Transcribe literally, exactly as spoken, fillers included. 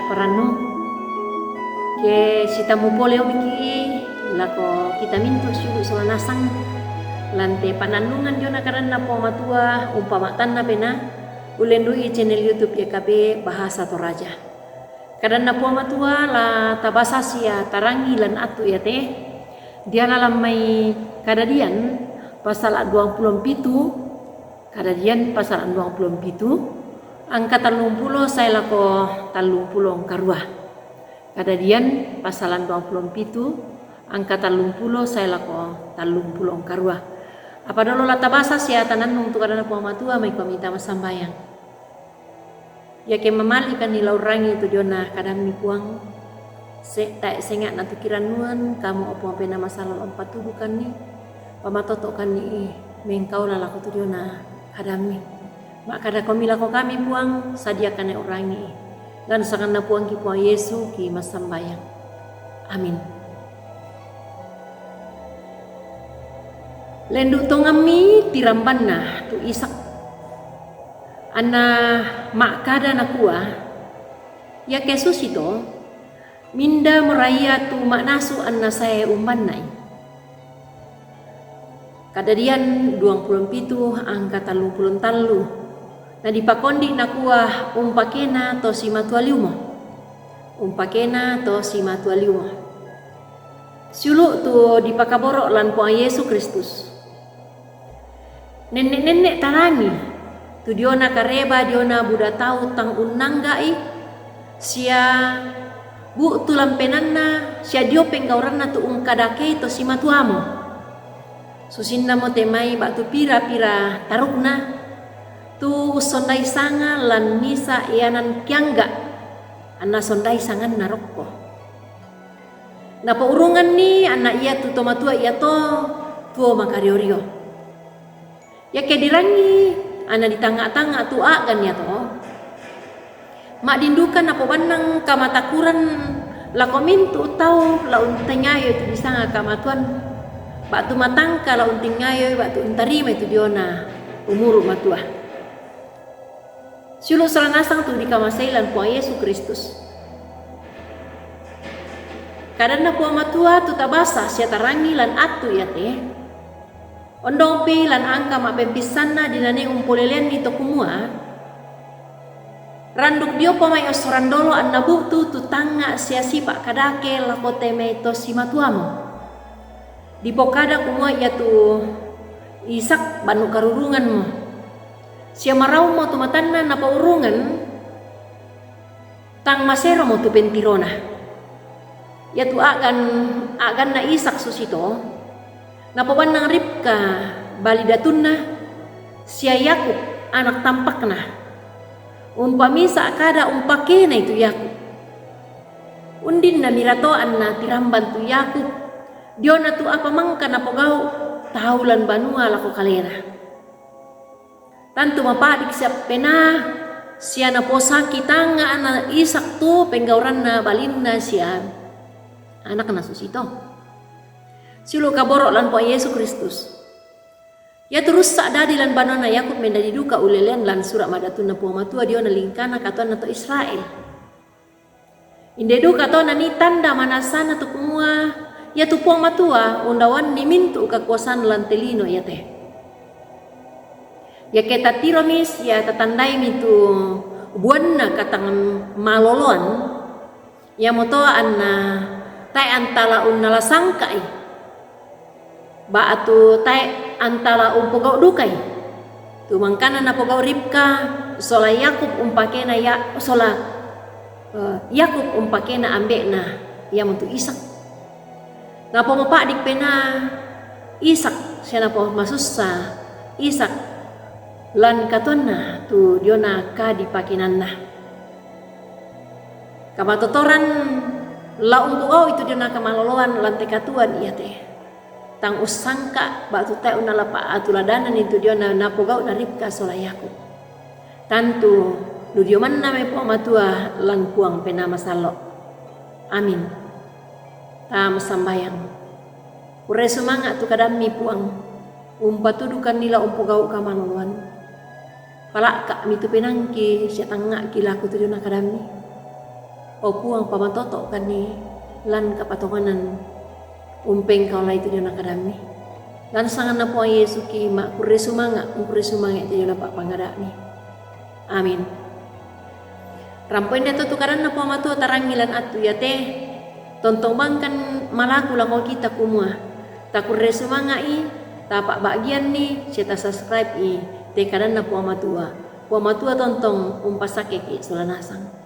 Parannu. Ke sitammu pole omi ki lako kita mintu siulu' sola nasang lan te pa'nannungan diona kadanNa Puang Matua umpama'tanna Penaa, ullendu'i channel YouTube Y K B Bahasa Toraja. KadanNa Puang Matua la tabasa sia tarangi lan attu iate, diala lan mai Kadadian pasala duangpulo pitu, Kadadian pasala duangpulo pitu, angka tallumpulo sae lako tallumpulo karua. Kadadian pasala duangpulo pitu, angka tallumpulo sae lako tallumpulo karua. Apa dolo la tabasa sia tanannung tu kadanNa Puang Matua, maikomi ta massambayang. Iake mamalikanni la urrangi tu diona kadamMi Puang, se-, tae' senga'na tu kirannuan, Kamu o Puang Penaa Masallo' la umpatudukanni, pamatoto'kanni mengkaula lako tu diona kadamMi. Ma'kadakomi lako kami Puang, sadiakanni urrangi. Lan sanganNa Puangki Puang Yesu ki massambayang. Amin. Lendu' tongammi tirambanna tu Ishak. Anna ma'kada nakua, iake susito, minda moraia tu ma'nasu anna sae umbanna'i. Kadadian duangpulo pitu angka tallumpulo tallu. Nadipakondi' nakua, umpakena to simatualiumo. Umpakena to simatualiumo. Siulu' tu dipakaboro' lan Puang Yesu Kristus. Nenne'-nenne' tarangi tu diona kareba diona buda tau tang unnangga'i, sia bu'tu lan penaanna sia dio penggauranna tu ungkadakei to simatuamo. Susinnamo te mai ba'tu pira-pira tarukna, tu ussondai sanga lan misa' ianan kiangga', anna sondai sanganna rokko. Napourunganni anna iatu to matua iato tuo makario-rio. Iake dirangi anna ditangnga'-tangnga' tu a'gan iato, ma'din duka napobannang kamatakuran lako mintu' tau la untingayoi tu disanga kamatuan, ba'tu matangka la untingayoi ba'tu untarimai tu diona umuru' matua. Siulu' sola nasang tu dikamasei lan Puang Yesu Kristus. KadanNa Puang Matua tu tabasa sia tarangi lan attu iate, ondongpi lan angka ma'pempissanna dinanii umpoleleanni to kumua, randuk dio pomai ossoran dolo anna bu'tu tu tangnga' sia sipa' kadake lako te mai to simatuamo. Dipokada kumua iatu Ishak bannu karurunganmo. Sia maraummo tu matanna napourungan, tang maseromo tu pentirona. Iatu a'gan-, a'ganna Ishak susito, napobannang Ribka bali datunna, sia Yakub anak tampakna. Umpamisa kada umpakenai tu Yakub. Undinna mirato anna tiramban tu Yakub, diona tu apa mangka napogau' tau lan banua lako kalena. Tantu mapa'dik sia penaa, sia naposaki tangnga' ana' Ishak tu penggauranna balinna sia anakna susito. Siulu' kaboro' lan Puang Yesu Kristus. Iatu russa' dadi lan banuanna Yakub mendadi duka ulelean lan sura' madatunna Puang Matua diona lingkana katuanna to Israel. Inde duka to nanii tanda manasana tu kumua, iatu Puang Matua undaoanni mintu' kakuasaan lan te lino iate. Iake tatiromi sia tatandaimi tu buanna katang maloloan, iamoto anna tae' antala unnala sangka'i. Ba'tu tae' antala umpogau' dukai. Tu mangkana napogau' Ribka sola Yakub umpakena ya-, sola, eh, Yakub umpakena ambe'na, iamotu Ishak. Napomapa'dik penaa Ishak, sia napomasussa Ishak lan katuanna tu diona kadipakenanna. Kamatotoran la umpogau'i tu diona kamaloloan lan te katuoan iate. Tang ussangka ba'tu tae' unnala pa'atuladananni tu diona napogau'na Ribka sola Yakub. Tantu lu dio manna mai Puang Matua lan Puang Penaa Masallo'. Amin. Ta massambayang. Kurre sumanga' tu kadammi Puang, umpatudukanni la umpogau' kamaloloan. Palakka'mi tu penaangki sia tangnga'ki lako tu diona kadammi. O Puang, pamatoto'kan i lan kapatonganan umpengkaolai tu diona kadammi. Lan sanganna Puang Yesu ki ma'kurre sumanga', ungkurre sumanga' tu diona pa'pangada'mi. Amin. Rampo inde to tu kadanna Puang Matua tarangi lan attu iate, tontong bangkan malaku lako kita kumua, takurre sumanga'i, tapa'ba'gianni, sia tasubscribe i te kadanna Puang Matua. Puang Matua tontong umpasakkeki sola nasang.